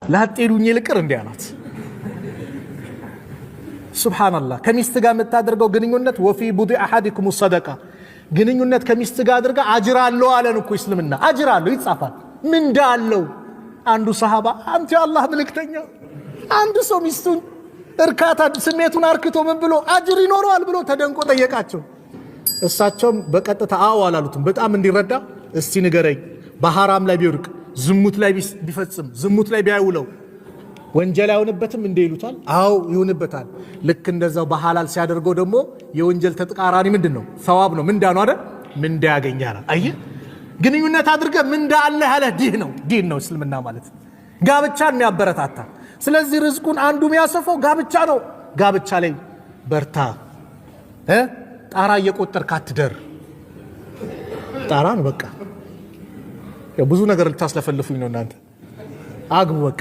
ላጤ ዱኜ ልቅር እንዲህ አላት። ሱብሓነላህ፣ ከሚስት ጋር የምታደርገው ግንኙነት وفي بضع أحدكم صدقة፣ ግንኙነት ከሚስት ጋር አድርጋ አጅር አለው አለን እኮ እስልምና። አጅር አለው ይጻፋል፣ ምንዳ አለው። አንዱ ሰሃባ አንተ የአላህ መልእክተኛ፣ አንድ ሰው ሚስቱን እርካታ ስሜቱን አርክቶ ምን ብሎ አጅር ይኖረዋል ብሎ ተደንቆ ጠየቃቸው። እሳቸውም በቀጥታ አዎ አላሉትም። በጣም እንዲረዳ እስቲ ንገረኝ፣ በሐራም ላይ ቢወድቅ፣ ዝሙት ላይ ቢፈጽም፣ ዝሙት ላይ ቢያውለው ወንጀል አይሆንበትም እንደ ይሉታል። አዎ ይሆንበታል። ልክ እንደዛው በሐላል ሲያደርገው ደግሞ የወንጀል ተቃራኒ ምንድን ነው? ሰዋብ ነው፣ ምንዳ ነው አይደል? ምንዳ ያገኛል። አየህ፣ ግንኙነት አድርገህ ምንዳ አለ ያለ ዲህ ነው፣ ዲን ነው እስልምና ማለት ጋብቻን የሚያበረታታ። ስለዚህ ርዝቁን አንዱ የሚያሰፈው ጋብቻ ነው። ጋብቻ ላይ በርታ እ ጣራ እየቆጠርክ አትደር። ጣራ ነው በቃ። ብዙ ነገር ልታስለፈልፉኝ ነው እናንተ። አግቡ በቃ።